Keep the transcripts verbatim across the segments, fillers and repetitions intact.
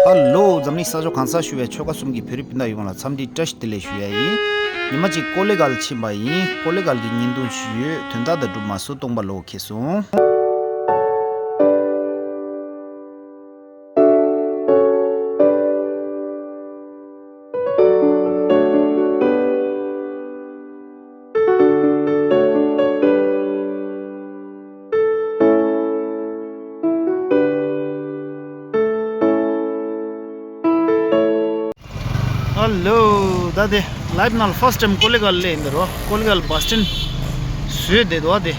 ཧ་ལོ། འཛམ་གླིང་ས་ཕྱོགས་གང་སར་བཞུགས་པའི་ཆོལ་ཁ་གསུམ་གྱི་བོད་རིགས་སྤུན་ཟླ་ཡོངས་ལ་འཚམས་འདྲི་བཀྲ་ཤིས་བདེ་ལེགས་ཞུ་ཡ་ཡིན། ཉི་མ་གཅིག་ཀོ་ལེ་གལ་ཕྱིན་པ་ཡིན། ཀོ་ལེ་གལ་གྱི་བརྙན་ཐུང་ཞིག་ཡོད། དོན་དག་དང་སྒྲུབ་མ་སུ་སྟོང་པ་ལོ་ཁེ་སོང་། ཧ་ལོ། ད་དེ་ལའིབ་ནང་ལ་ཕར་སི་ཊའིམ་ཀོ་ལེ་གལ་སླེབས་ཡིན་འདི་རོ། ཀོ་ལེ་གལ་བ་སི་ཊན་བཟོས་བསྡད་འདུག་ཨ་དེ།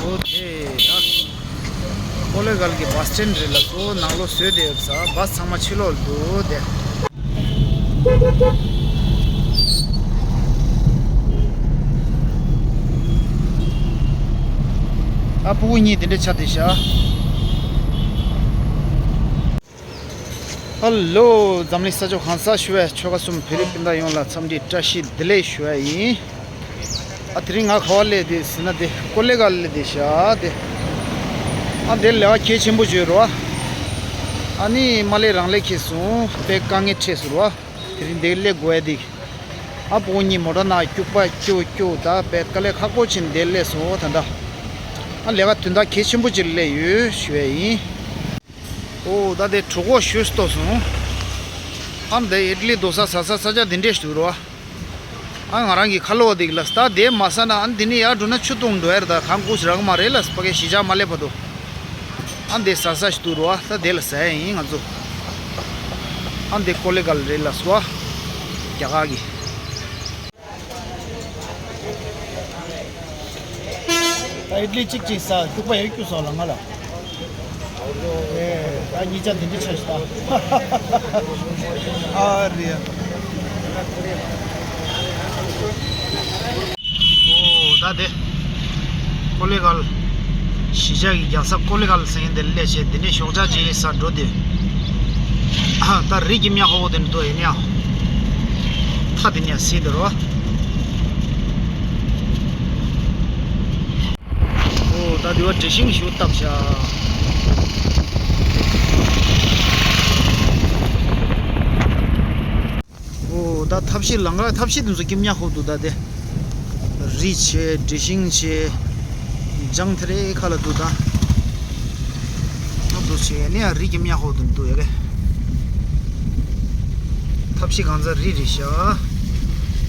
ཨོ་དེ་ད་ཀོ་ལེ་གལ་གྱི་བ་སི་ཊན་རེད་ལགས་སོ། ནང་ལོགས་བཟོས་བསྡད་ཡོད་ས། བ་སི་ཚང་མ་ཕྱི་ལོགས་ལ་འདུག་དེ། ཨ་ཕྲུ་གུ་གཉིས་དེ་འདྲ་ཆགས་བསྡད་ཤག། ཧ་ལོ། འཛམ་གླིང་ས་ཕྱོགས་གང་སར་བཞུགས་པའི་ཆོལ་ཁ་གསུམ་བོད་རིགས་སྤུན་ཟླ་ཡོངས་ལ་འཚམས་འདྲི་བཀྲ་ཤིས་བདེ་ལེགས་ཞུ་བ་ཡིན། ཨ་དེ་རིང་ང་ག་པར་སླེབས་བསྡད་ཟེར་ན་དེ་ཀོ་ལེ་གལ་སླེབས་བསྡད་ཤག་དེ། ཨ་དེ་ལས་ཀ་གལ་ཆེན་པོ་ཅིག་ཡོད་རེད་བ། ཨ་ནི་མ་སླེབས་རང་སླེབས་ཁེལ་སོང་། དཔེ་དཀའ་ངལ་འཕྲད་སོང་རེད་བ། དེ་རིང་འདིར་སླེབས་དགོས་ཡ་དེ། ཨ་ཕྲུ་གུ་གཉིས་མོ་ཊ་ནང་སྐྱུག་པ་སྐྱུག་སྐྱུག་ད་དཔེ་དཀའ་ལས་ཁག་པོ་བྱས་ནས་འདིར་སླེབས་སོང་ད་ལྟ། ཨ་ལས་ཀ་དོན་དག་གལ་ཆེན་པོ་ཅིག་སླེབས་ཡོད་ཞུ་བ་ཡིན། ཨོ་ད་དེ་གྲོད་ཁོག་ཞེ་པོ་ལྟོགས་སོང་། ཨ་འདི་ཨིཌ་ལི་རྡོ་ས་ཟ་ས་ས་ཆ་འདི་འདྲས་ཞིག་འདུག་རོ། ཨ་ང་རང་གི་ཁ་ལོ་བ་འདི་གི་ལ་ས་དེ་མ་ཟ་ན་ཨ་འདི་ནས་ཡར་འགྲོ་ན་ཆུ་འཐུང་འགྲོ་ཡ་རེད། ད་གང་སྐུ་ཞིག་རག་གི་མ་རེད་ལ་ས། ཕ་གི་གཞིས་ཆགས་མ་སླེབས་བར་དུ། ཨ་འདི་ཟ་ས་ཞིག་འདུག་རོ། ཨ་ས་དེ་ལ་ཟ་ཡ་ཡིན་ང་ཚོ། ཨ་འདི་ཀོ་ལེ་གལ་རེད་ལ་སོ། རྒྱ་གར་གི། ད་ཨིཌ་ལི་གཅིག་གཅིག་ཟ། སྐྱུག་པ་ཡོད་སྐྱུག་སོང་ལ་ང་ལ། ཨེ་ད་གཉིས་ཆ་དེ་འདྲ་ཆགས་ཤག་ད། ཨ་རེད། ཨོ་ད་དེ་ཀོ་ལེ་གལ། གཞིས་ཆགས་ཀྱི་རྒྱལ་ས་ཀོ་ལེ་གལ་ཟེར་མཁན་དེ་སླེབས་བྱས་དེ་ནས་ཞོགས་ཇ་ཅིག་ཟ་འགྲོ་དེ། ཨ་ད་རི་གི་མྱག་ཧོ་ཧོ་དེ་འདུག་ཡིན་ཡང་། ཐག་དེ་ནས་སྲིད་དེ་རོ། ཨོ་ད་དེ་བ་འདྲེ་ཤིང་ཞིག་བཏབ་ཤག། ཨོ་ད་ཐབས་ཤེས་ལང་ཀ་ཐབས་ཤེས་དེ་ཚོ་སྐྱིད་མྱག་ཧོབ་འདུག་ད་དེ། རི་བྱས། འདྲེ་ཤིང་བྱས། ལྗང་ཐེ་རེ་ཁ་ལ་འདུག་ད། ཨ་འདུག་བྱས་ནས་ཡང་རི་སྐྱིད་མྱག་ཧོབ་འདུག་འདུག་ཡ་གི། ཐབས་ཤེས་གང་ཚ་རི་རེད་ཤག།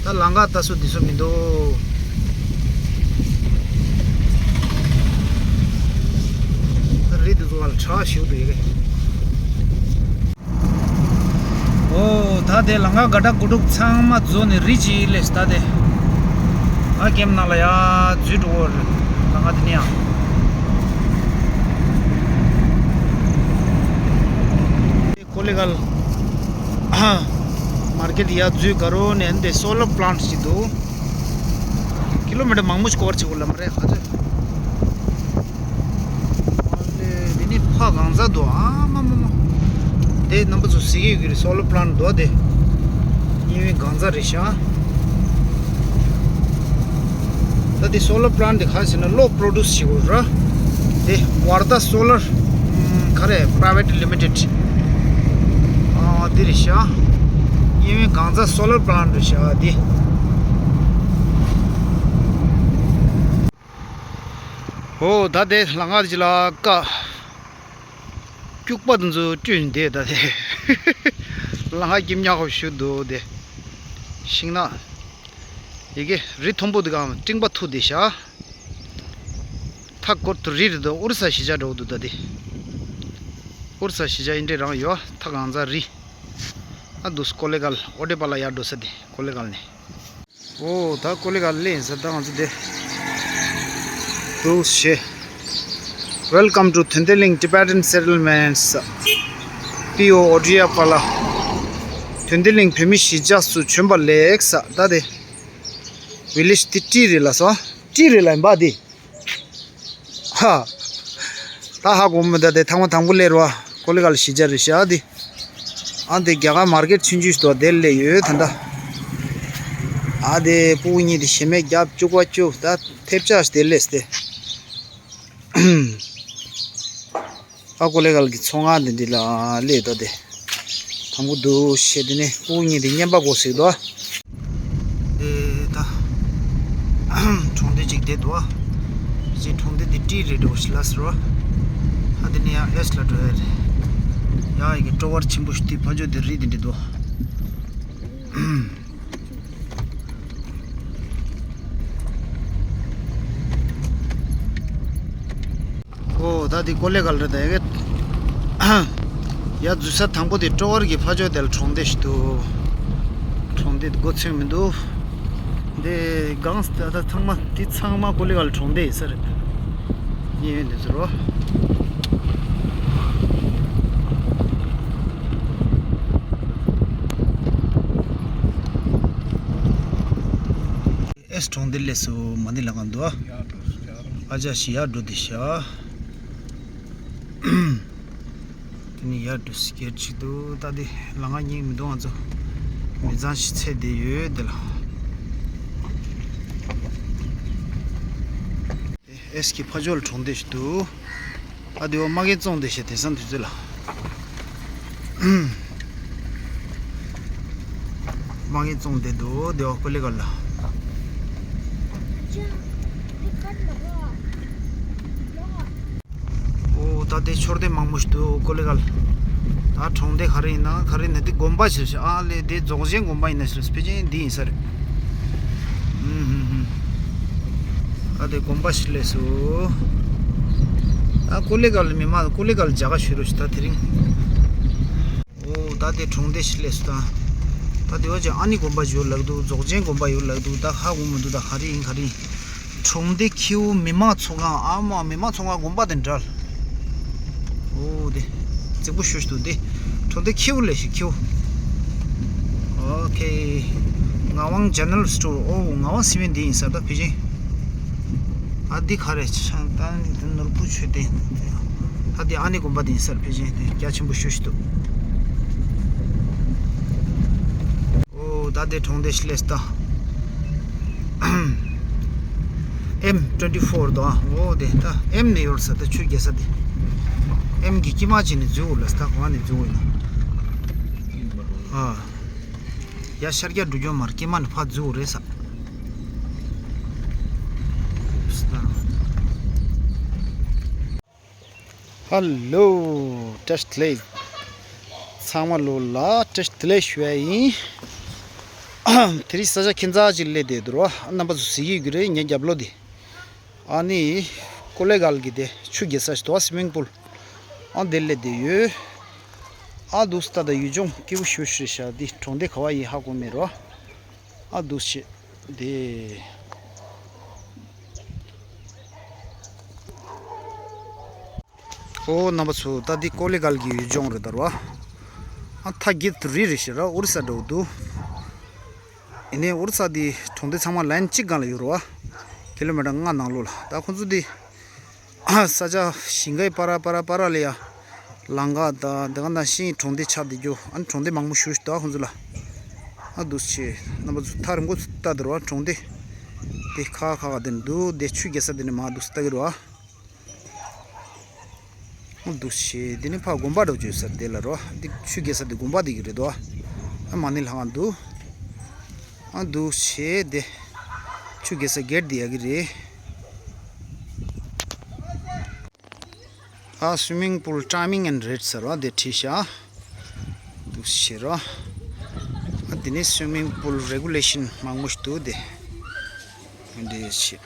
ད་ལང་ཀ་ལྟ་སོ་འདི་སོ་མི་འདུག། ད་རི་འདི་ཚོ་བ་ལ་བྲག་ཞིག་འདུག་ཡ་གི། ཨོ་ད་དེ་ལང་ཀ་དགའ་ཊ་དགུ་ཕྲུག་ཚང་མ་རྫོགས་ནས་རི་གཅིག་སླེབས་ད་དེ། ཨ་ཀེམ་ནང་ལ་ཡ་འཛུལ་འགྲོ་གི་རེད། ལང་ཀ་དེ་ནས་ཡ། ཀོ་ལེ་གལ་མར་ཀེཊ་ཡ་འཛུལ་ག་རོ་ནས་འདི་སོ་ལར་པ་ལན་ཊི་ཞིག་འདུག། ཀི་ལོ་མི་ཊར་མང་པོ་ཞིག་ཀོ་བར་བྱེད་དགོས་ལབ་མ་རེད་ཧ་ཅང་། ཨ་ལེ། འདི་ནི་ཕ་གང་ཚ་འདུག། ཨ་མ་མ་མ། དེ་རྣམ་པ་ཚོ་གཟིགས་ཀྱི་ཡོད་ཀྱི་རེད། སོ་ལར་པ་ལན་ཊི་འདུག་དེ། ཉི་འོད་གང་ཚ་རེད་ཤག། ད་དེ་སོ་ལར་པ་ལན་ཊི་དེ་ག་རེ་ཟེར་ན་གློ་པྲོ་ཌུས་བྱེད་དགོས་ར། དེ་ཝར་དྷ་སོ་ལར་ག་རེ་པ་རའི་ཝེཊ་ལི་མི་ཊེཌ། ཨ་དེ་རེད་ཤག། ཉི་འོད་གང་ཚ་སོ་ལར་པ་ལན་ཊི་རེད་ཤག་དེ། ཨོ་ད་དེ་ལང་ཀ་དེ་ཅི་ལ་ཀ། སྐྱུག་པ་དེ་ཚོ་བཀྲུས་ནས་བསྡད་ད་དེ། ལང་ཀ་སྐྱིད་མྱག་ཧོབ་ཞིག་འདུག་དེ། ཤིང་ནགས། ཡ་གི་རི་མཐོན་པོ་དེ་གང་སྤྲིན་པ་འཐུག་བསྡད་ཤག། མཐའ་སྐོར་དུ་རི་རེད་འདུག། ཨོ་རི་ས་གཞིས་ཆགས་འདྲ་བོ་འདུག་ད་དེ། ཨོ་རི་ས་གཞིས་ཆགས་ཨིན་འདྲས་རང་ཡོད། མཐའ་གང་ཚ་རི། ཨ་འདུག་ཀོ་ལེ་གལ། ཨོ་ཌི་པ་ལ་ཡར་འགྲོ་ས་དེ་ཀོ་ལེ་གལ་ནས། ཨོ་ད་ཀོ་ལེ་གལ་སླེབས་ཡིན་ས། ད་ང་ཚོ་དེ་འདུག་བྱས། Welcome to Thondenling Tibetan Settlements. པི་ཨོ་ཨོ་ཌི་ཡ་པ་ལ། ཐོན་ཏེ་གླིང་བོད་མི་གཞིས་ཆགས་སུ་བྱོན་པ་ལེགས་ས། ད་དེ་ཝི་ལེཇ་དེ་ཊི་རེད་ལ་སོ། ཊི་རེད་ལ་ཡིན་པ་དེ། ཧ། ད་ཧ་གོ་མི་འདུག་དེ་ཐེངས་མ་དང་པོ་སླེབས་རེད་བ། ཀོ་ལེ་གལ་གཞིས་ཆགས་རེད་ཤག་དེ། ཨ་དེ་རྒྱ་གར་མར་ཀེཊ་ཆུང་ཆུང་ཞིག་འདུག་དེར་སླེབས་ཡོད་ད་ལྟ། ཨ་དེ་ཕྲུ་གུ་གཉིས་དེ་ཞེ་མེར་རྒྱབ་སྐྱུག་པ་སྐྱུག་ད་ཐེབས་ཆག་ཞིག་དེར་སླེབས་ཏེ། ཨ་ཀོ་ལེ་གལ་གྱི་ཚོང་ཁང་འདི་འདི་ལ་སླེབས་ད་དེ། དང་པོ་འདུག་ཤེས་དེ་ནས་སྤུ་གུ་གཉིས་དེ་བརྙན་པར་དགོས་ཟེར་དོ། དེ་ད་གྲོང་སྡེ་གཅིག་བསྡད་འདུག་ཨ། གཅིག་གྲོང་སྡེ་འདི་ཏི་རེད་འགྲོ་ཞིག་ལ་ཟེར་བ། ཨ་དེ་ནས་ཡང་ཨེས་ལ་འགྲོ་ཡ་རེད། ཡ་ཡི་གེ་སྤྲོ་བར་ཆེན་པོ་ཞིག་དེ་ཕ་ཇོ་དེ་རིགས་དེ་འདྲ་འདུག་ཨོ་ད་དེ་ཀོ་ལེ་གལ་རེད་ད་ཡ་གེ། ཡ་འཛུལ་ས་དང་པོ་དེ་སྤྲོ་བར་གྱི་ཕ་ཇོ་དེ་ལ་གྲོང་སྡེ་ཞིག་འདུག་གྲོང་སྡེ་དེ་སྒོ་ཚུགས་མི་འདུག་འདི་གང་ད་ད་ཚང་མ་འདི་ཚང་མ་ཀོ་ལེ་གལ་གྲོང་སྡེ་ཡིན་ས་རེད། གཉིས་ཡོད་འདི་ཟེར་རོ། ཨེས་གྲོང་སྡེ་ལས་སུ་མ་ཎི་ལ་གང་འདུག་ཨ་ཅག་ཞི་ཡ་འགྲོ་དེ་ཤ། དེ་ནི་ཡར་འགྲོ་སི་ཀེར་ཅིག་འདུག་ད་དེ་ལ་ང་གཉིས་མི་འདུག་ང་ཚོ་མི་ཚང་ཞིག་ཚད་དེ་ཡོད་དེ་ལ། ཨེས་ཀྱི་ཕ་ཇོལ་གྲོང་སྡེ་ཞིག་འདུག་ཨ་དེ་བ་མ་གེ་བཙོང་དེ་ཤ་དེང་སང་དུས་ཚོད་ལ། མ་གི་བཙོང་བསྡད་འདུག་དེ་བ་ཀོ་ལེ་གལ་ལ། ཨོ་ད་དེ་མཆོད་རྟེན་མང་པོ་ཞིག་འདུག་ཀོ་ལེ་གལ། ད་གྲོང་སྡེ་ག་རེ་ཡིན་ན་ག་རེ་ཡིན་ན་དེ་དགོན་པ་ཞིག་རེད་ཤག་ཨ་ལེ་དེ་རྫོགས་ཆེན་དགོན་པ་ཡིན་ན་ཞིག་རེད་ཕལ་ཆེར་འདི་ཡིན་ས་རེད། ཧུམ་ཧུམ་ཧུམ། ད་དེ་དགོན་པ་ཞིག་སླེབས་སོང་། ད་ཀོ་ལེ་གལ་མི་མང་ཀོ་ལེ་གལ་རྒྱ་གར་ཞུ་རོགས་ཞིག་ད་དེ་རིང་། ཨོ་ད་དེ་གྲོང་སྡེ་ཞིག་སླེབས་སོང་ད། ད་དེ་བ་ཅན་ཨ་ནི་དགོན་པ་ཡོད་ལབ་འདུག་རྫོགས་ཆེན་དགོན་པ་ཡོད་ལབ་འདུག་ད་ཧ་གོ་མི་འདུག་ད་ག་རེ་ཡིན་ག་རེ་ཡིན། གྲོང་སྡེ་ཁྱེའུ་མི་མང་ཚོགས་ཁང་ཨ་མ་མི་མང་ཚོགས་ཁང་དགོན་པ་དེ་འདྲ། ཨོ་དེ། རྫིག་པོ་ཞུ་ཞུ་དེ། གྲོང་སྡེ་ཁྱེའུ་ལས་ཞིག་ཁྱེའུ། ཨོ་ཁེ། ངག་དབང་ཇེ་ནེ་རལ་སི་ཊོར། ཨོ་ངག་དབང་སི་ཝན་འདི་ཡིན་ས་ད་ཕལ་ཆེར། ཨ་འདི་ག་རེ་ཆང་ད་འདི་ནོར་བུ་མཆོད་རྟེན། ད་འདི་ཨ་ནི་དགོན་པ་འདི་ཡིན་ས་ཕལ་ཆེར་དེ་རྒྱ་ཆེན་པོ་ཞུ་ཞུ་དུ། ཨོ་ད་དེ་གྲོང་སྡེ་ཞིག་སླེབས་ད། ཨེམ་ཊུ་ཝེན་ཊི་ཕོར་དང་ཨོ་དེ་ད་ཨེམ་ནས་ཡོད་ས་ད་ཆུ་རྒྱལ་ས་དེ། ཨེམ་གྱི་དཀྱིལ་མ་ཅིག་ནས་འཛུལ་འོ་ལ་ས་ད་གོང་ནས་འཛུལ་འོ་ཡིན་ན། ཨ། ཡ་ཤར་རྒྱག་འགྲོ་རྒྱུ་མར་དཀྱིལ་མ་ནས་ཕར་འཛུལ་འོ་རེད་ས། ཧ་ལོ། བཀྲ་ཤིས་བདེ་ལེགས། ཚང་མ་ལོ་ལ་བཀྲ་ཤིས་བདེ་ལེགས་ཞུ་ཡ་ཡིན། དེ་རིང་ས་ཆ་ཁྱད་མཚར་ཅིག་སླེབས་བསྡད་འདུག་རོ། རྣམ་པ་ཚོ་གཟིགས་ཀྱི་ཡོད་ཀྱི་རེད་ངའི་རྒྱབ་ལོགས་འདི། ཨ་ནི། ཀོ་ལེ་གལ་གྱི་དེ་ཆུ་རྒྱག་ས་ཞིག་འདུག་སི་ཝི་མིང་པུལ། ཨ་འདི་སླེབས་བསྡད་ཡོད། ཨ་འདུག་སེ་ད་ད་ཡུལ་ལྗོངས་སྐྱིད་པོ་ཞེ་པོ་ཞིག་རེད་ཤག་འདི་གྲོང་སྡེ་ག་བ་ཡིན་ཧ་གོ་མེད་རོ། ཨ་འདུག་སེ་བྱས་དེ། ཨོ་རྣམ་པ་ཚོ་ད་འདི་ཀོ་ལེ་གལ་གྱི་ཡུལ་ལྗོངས་རེད་ད་རོ། ཨ་མཐའ་རྒྱབ་ཏུ་རི་རེད་ཤག་ར་ཨོ་རི་ས་འདྲ་བོ་འདུག་ཡིན་ནའི་ཨོ་རི་ས་འདི་གྲོང་སྡེ་ཚང་མ་ལའིན་གཅིག་སྒང་ལ་ཡོད་རོ། ཀི་ལོ་མི་ཊར་ལྔ་ནང་ལོགས་ལ་ད་ཁོང་ཚོ་འདི། ས་ཆ་ཞིང་ཁའི་པ་ར་པ་ར་པ་ར་ལ་ཡ། ལམ་ཁ་དང་དེ་ག་ནང་བཞིན་གྲོང་སྡེ་ཆགས་བསྡད་རྒྱུ་ཨ་ནི་གྲོང་སྡེ་མང་པོ་ཞེ་པོ་ཞིག་འདུག་ཨ་ཁོང་ཚོ་ལ། ཨ་འདུག་སེ་བྱས་རྣམ་པ་ཚོ་ཐག་རིང་པོ་ཚུར་ལྟ་དེ་རོ་གྲོང་སྡེ། དེ་ཁ་ཁ་ཁ་དེ་འདུག་དེ་ཆུ་རྒྱག་ས་དེ་ནས་མར་འདུག་སེ་ལྟ་གི་རོ། ཨ་འདུག་སེ་བྱས་དེ་ནས་ཕར་དགོན་པ་འགྲོ་རྒྱུ་ས་དེ་ལ་རོ། དེ་ཆུ་རྒྱག་ས་དེ་དགོན་པ་དེ་གི་རེད་དོ། ཨ་མ་ཎི་ལྷ་ཁང་འདུག་ཨ་འདུག་སེ་བྱས་དེ་ཆུ་རྒྱག་ས་གེ་ཊི་དེ་ཡ་གི་རེད། ཨ་སི་ཝི་མིང་པུལ་ཊའི་མིང་ཨེན་ཌི་རེཊ་ཟེར་བ་དེ་བྲིས་ཤག་འདུག་སེ་བྱས་རོ། ཨ་དེ་ནས་སི་ཝི་མིང་པུལ་རེ་གུ་ལེ་ཤན་མང་པོ་ཞིག་འདུག་དེ། འདི་བྱས།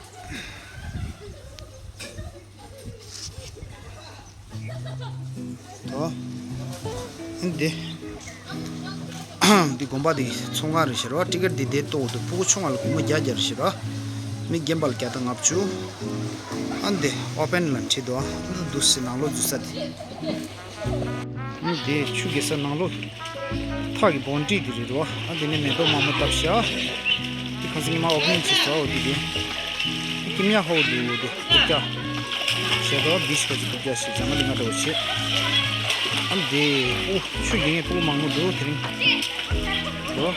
ཨོ། འདི། འདི་དགོན་པ་འདི་ཚོང་ཁང་རེད་ཤག་རོ། ཊི་ཀེ་ཊི་འདི་འདི་གཏོང་འདུག་ཕྲུ་གུ་ཆུང་བ་ལ་སྒོར་མོ་བརྒྱ་བརྒྱ་རེད་ཤག་རོ། མི་རྒན་པ་ལ་བརྒྱ་དང་ལྔ་བཅུ། ཨ་འདི་ཨོ་པན་ལ་བྲིས་འདུག་ཨ་འདི་འདུག་སེ་ནང་ལོགས་འཛུལ་ས་འདི། འདི་ཆུ་རྒྱག་ས་ནང་ལོགས། ཐག་གི་བོན་ཌ་རི་འདི་རེད་རོ། ཨ་འདི་ནས་མེ་ཏོག་མང་པོ་བཏབ་ཤག་འདི་ཁ་སང་ཉི་མ་ཨོ་པ་ནིང་བྱས་སོ་འོ་འདི་གི། འདི་ཀིམ་ཡ་ཧོ་འདུག་འདི་རྐུབ་བཀྱག་བྱས་རོ། འདི་ཤི་ཁ་ཅིག་རྐུབ་བཀྱག་བྱས་ཟ་མ་འདི་ང་འདྲ་བོ་བྱས། ཨ་འདི་ཨུ་ཆུ་རྒྱག་མཁན་ཕྲུ་གུ་མང་པོ་འདུག་དེ་རིང་། རོ།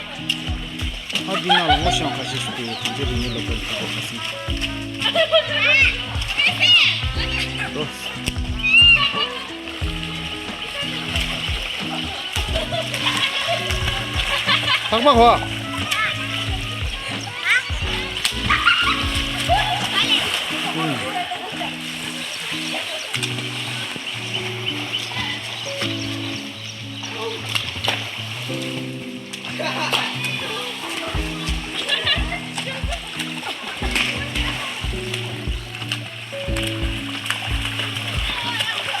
ཨ་འདི་ནང་ལ་ངོ་ཤེས་པ་ཁ་ཤས་ཤིག་འདུག་གང་ཚོད་འདི་ཉིད་ལ་བཀོད་ཐུབ་པ་ཁ་སང་། རོ། ལྷག་པ་གོ།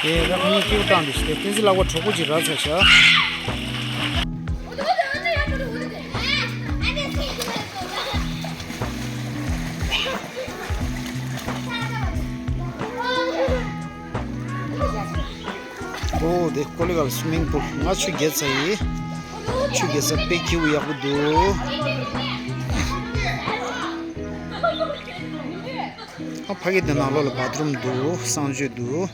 དེ་ར་ཁོ་གཉིས་སྐྱེས་བཏང་འདུག་ཟེར་ཏེ་བསྟན་འཛིན་ལག་པ་གྲོགས་པོ་ཅིག་རག་ཚར་ཤག་ཨོ་དེ་ཀོ་ལི་གྷལ་སི་ཝི་མིང་པུལ། ང་ཆུ་རྒྱག་ཚར་ཡིན། ཆུ་རྒྱག་ས་དཔེ་སྐྱིད་པོ་ཡག་པོ་འདུག་ཨ་ཕ་གི་དེ་ནང་ལོགས་ལ་བཱཐ་རུམ་འདུག་གསང་སྤྱོད་འདུག་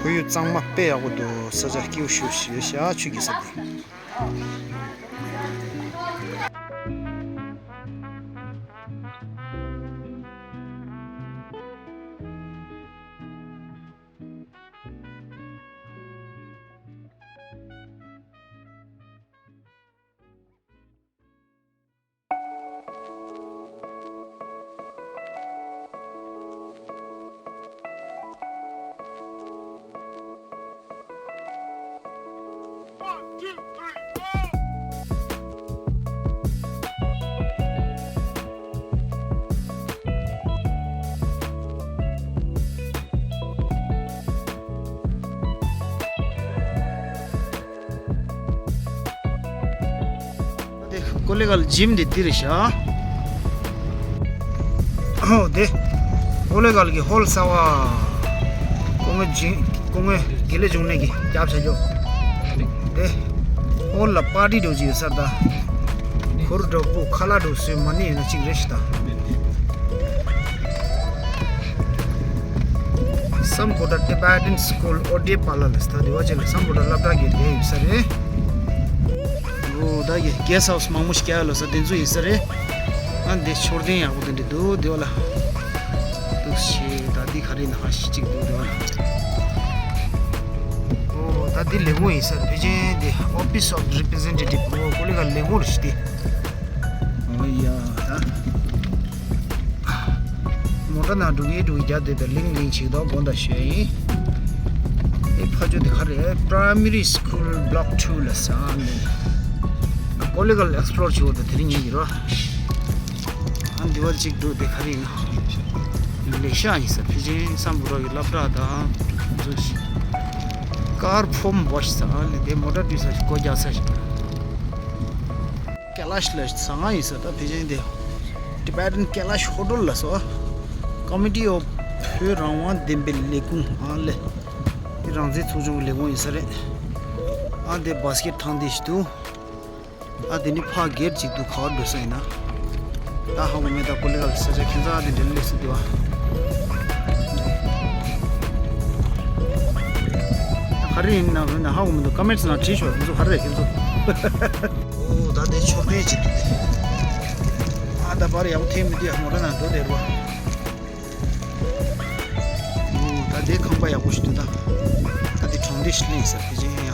ཁོར་ཡུག་གཙང་མ་དཔེ་ཡག་པོ་འདུག་ས་ཆ་སྐྱིད་པོ་ཞེ་པོ་ཞིག་ཡོད་ཤག་ཆུ་རྒྱག་ས་དེ། དེ་ཀོ་ལི་གྷལ་སི་ཇིམ་དེ་འདི་རེད་ཤག་ཨོ་དེ་ཀོ་ལི་གྷལ་གི་ཧོལ་གསར་པ། སྐུ་ངོ་ཇིམ། སྐུ་ངོ་དགེ་ལེགས་འབྱུང་གནས་ཀྱི་རྒྱབ་བྱ་རྒྱུ། དེ་ཧོལ་ལ་པར་ཊི་འདྲ་ཅིག་ཡོད་ས་རེད་ད། གུར་འདྲ་པོ་ཁ་ལག་འདྲ་བཟོས་མ་ནི་ཡོད་ན་གཅིག་རེད་ཤག་ད། སམ་བྷོ་ཊ་Tibetan School Odde Pala ལ་ས་ད་དེ་བ་ཅན་ལ་སམ་བྷོ་ཊ་སློབ་གྲྭ་གི་དེ་ཡོད་ས་རེད། ཨོ་ད་གི་གེ་སི་ཊི་ཧའུ་སི་མང་པོ་ཞིག་རྒྱག་ཡ་ལོ་ས་དེ་ཚོ་ཡིན་ས་རེད། ཨ་འདི་མཆོད་རྟེན་ཡག་པོ་དེ་འདྲ་འདུག་དེ་བ་ལ། འདུག་ཤེས་ད་འདི་ག་རེ་ན་ཧ་ཤི་གཅིག་འདུག་དེ་བ་ལ། ཨོ་ད་འདི་ལས་ཁུངས་ཡིན་ས་རེད། ཕལ་ཆེར་འདི་Office of Representative ཨོ་ཀོ་ལི་གྷལ་ལས་ཁུངས་རེད་ཤག་དེ། ཨོ་ཡ་ད། མོ་ཊ་ནང་འགྲོ་གི་འགྲོ་གི་རྒྱ་དེ་དང་ལིང་ལིང་བྱེད་དོ་དགོངས་དག་ཞུ་ཡ་ཡིན། ཨེ་ཕ་ཇོ་དེ་ག་རེ་Primary School Block two ལ་ས་ནི། ཀོ་ལི་གྷལ་ལ་ཨེག་སི་པོ་ལོར་བྱེད་འོ་དེ་དེ་རིང་ཉིན་གྱི་རོ། ཨ་འདི་བར་གཅིག་འགྲོ་དེ་ག་རེ་ཡིན་ན། ལེ་ཤ་ཡིན་ས་ཕལ་ཆེར་སམ་བྷོ་ཊ་གི་སློབ་གྲྭ་དང་། ཀར་ཕོམ་བོ་ཤི་ས་ཨ་ལེ་དེ་མོ་ཊ་འདྲུད་ས་ཞིག་སྒོ་རྒྱག་ས་ཞིག་ཀེ་ལ་ཤ་ལ་ཟ་ང་ཡིན་ས་ད་ཕལ་ཆེར་འདི། Tibetan Kailash Hotel ལ་སོ། Committee of བོད་རང་དབང་བདེན་པའི་ལས་ཁུངས་ཨ་ལེ། འདི་རང་བཙན་ཚོགས་ཆུང་གི་ལས་ཁུངས་ཡིན་ས་རེད། ཨ་འདི་བ་སི་ཀེ་ཊི་ཐང་འདི་ཞིག་འདུག་ཨ་འདི་ནི་ཕ་གེ་ཊི་ཅིག་འདུག་ག་བར་འགྲོ་ས་ཡིན་ན། ད་ཧ་གོ་མེད་ད་ཀོ་ལི་གྷལ་ས་ཆ་ཁྱེད་ཚོ་ཨ་འདི་འདྲ་སླེབས་སྲིད་འདུག་ཨ། ག་རེ་ཡིན་ན་ཧ་གོ་མི་འདུག་ཀོ་མེན་ཊི་ནང་བྲིས་ཤོག་ཁྱེད་ཚོ་ག་རེ་རེད་ཁྱེད་ཚོ། ཨོ་ད་དེ་མཆོད་རྟེན་ཅིག་འདུག་སྟེ། ཨ་ད་བར་ཡག་པོ་ཐེབས་མི་འདུག་ཡ་མོ་ཊ་ནང་འགྲོ་བསྡད་རོགས། ཨོ་ད་དེ་ཁང་པ་ཡག་པོ་ཞིག་འདུག་ད། ད་དེ་གྲོང་སྡེ་ཞིག་སླེབས་ས་ཕལ་ཆེར་ཡང་།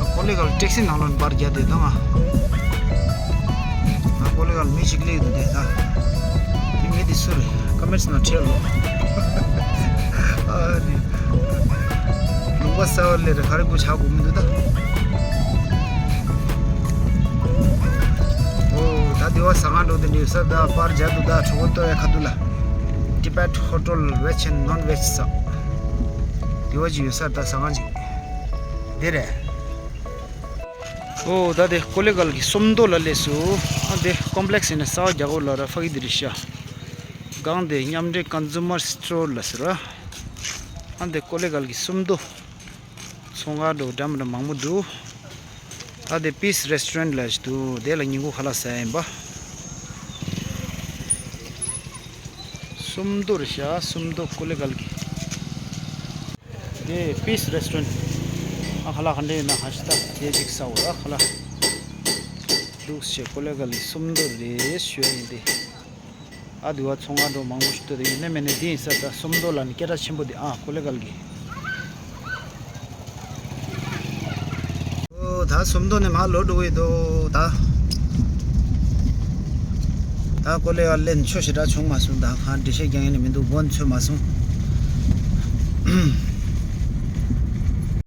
ཨ་ཀོ་ལི་གྷལ་ཊེག་སི་ནང་ལོགས་འབར་རྒྱག་དེ་ད་ང་། ཨ་ཀོ་ལི་གྷལ་མི་ཞིག་སླེབས་འདུག་དེ་ད། དེ་མི་དེ་སུ་རེད། ཀོ་མེན་ཊི་ནང་བྲིས་ལོ། ཨ་ནི། ལུང་པ་གསར་པ་སླེབས་རེད་ག་རེ་དགོས་ཆག་དགོས་མི་འདུག་ད། ཨོ་ད་དེ་བ་ཟ་ཁང་འགྲོ་དེ་འདྲ་ཡོད་ས་ད་པར་རྒྱག་འདུག་ད་གྲོད་ཁོག་ལྟོགས་ཡ་ཁ་ཐུག་ལ། Tibet Hotel Veg and Non-Veg ཟ། དེ་བ་ཅིག་ཡོད་ས་ད་ཟ་ཁང་ཅིག་དེ་རེད། ཨོ་ད་དེ་ཀོ་ལི་གྷལ་གི་སུམ་མདོ་ལ་སླེབས་སོང་། ཨ་དེ་ཀོམ་པི་ལེགས་ཟེར་ནས་གསར་པ་རྒྱག་གོ་ལ་ར་ཕ་གི་དེ་རེད་ཤག་སྒང་དེ་མཉམ་འབྲེལ་ཀོན་སུ་མར་སི་ཊོར་ལ་ཟེར་བ། ཨ་དེ་ཀོ་ལི་གྷལ་གི་སུམ་མདོ། ཚོང་ཁང་འགྲོ་འགྲམ་ར་མང་པོ་འདུག་ད་དེ་པིས་རེ་སི་ཊོ་རེན་ཊི་ལ་ཞིག་འདུག་དེ་ལ་ཉིན་གུང་ཁ་ལག་ཟ་ཡ་ཡིན་པ། སུམ་མདོ་རེད་ཤག་སུམ་མདོ་ཀོ་ལི་གྷལ་གི། དེ་པིས་རེ་སི་ཊོ་རེན་ཊི། ཨ་ཁ་ལག་ག་འདྲ་ཡོད་ན། ཧ་ཤི་ཏ་དེ་ཅིག་ཟ་འོ། ཨ་ཁ་ལག་འདུག་སེ་ཀོ་ལེ་གལ་གྱི་སུམ་མདོ་རེད་ཞུ་ཡ་ཡིན་ཏེ། ཨ་དུ་བ་ཚོང་ང་འགྲོ་མང་པོ་ཞིག་ལྟོས་དེ་ཡིན་ནི་མིན་ནི་འདི་ཡིན་ས། ད་སུམ་མདོ་ལ་ནི་སྐད་གྲགས་ཆེན་པོ་དེ། ཨ་ཀོ་ལེ་གལ་གྱི། ཨོ་ད་སུམ་མདོ་ནས་མར་ལོག་འགྲོ་གི་འདུག་ད། ད་ཀོ་ལེ་གལ་ལེན་ཆོག་ཞེ་དྲག་བྱུང་མ་སོང་། ད་ཁ་འགྲེལ་བཤད་རྒྱག་ཡ་ནི་མི་འདུག་མགོ་ཚོས་མ་སོང་།